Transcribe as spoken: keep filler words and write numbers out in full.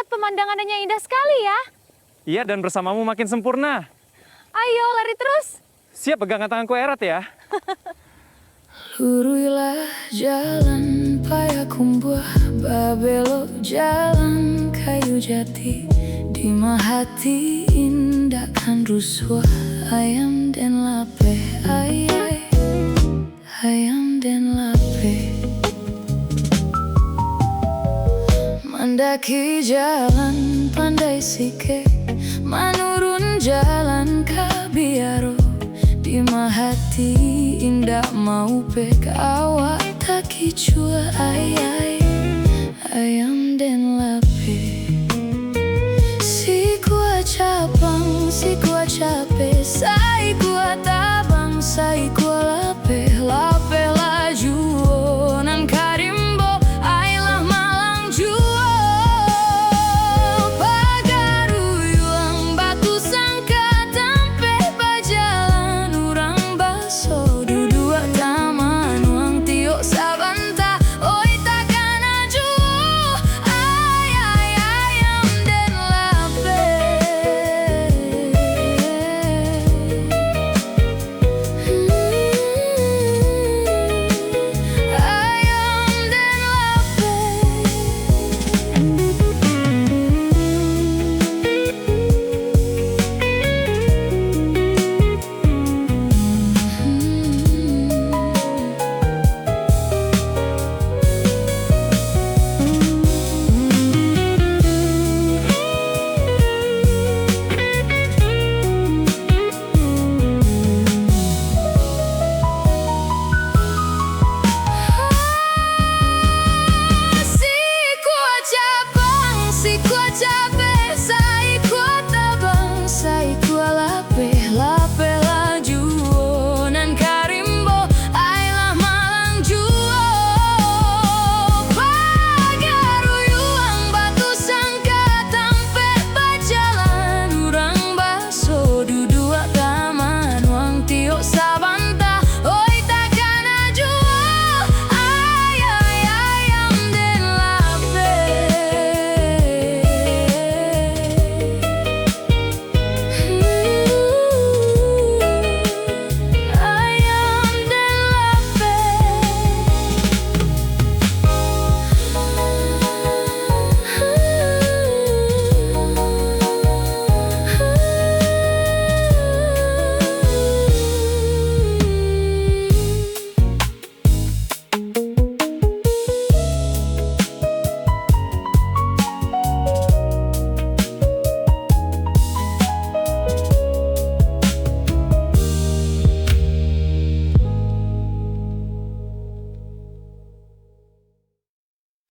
Pemandangannya indah sekali ya. Iya, dan bersamamu makin sempurna. Ayo, lari terus. Siap, pegang tanganku erat ya. Luruihlah jalan Payakumbuah, babelok jalan Kayu Jati. Di ma hati indak kan rusuah, ayam den lapeh, ai, ai, ayam den lapeh. Mandaki jalan Pandai Sikek, manurun jalan ka Biaro. Di ma hati indak maupek, awak takicuah, ai, ai, ayam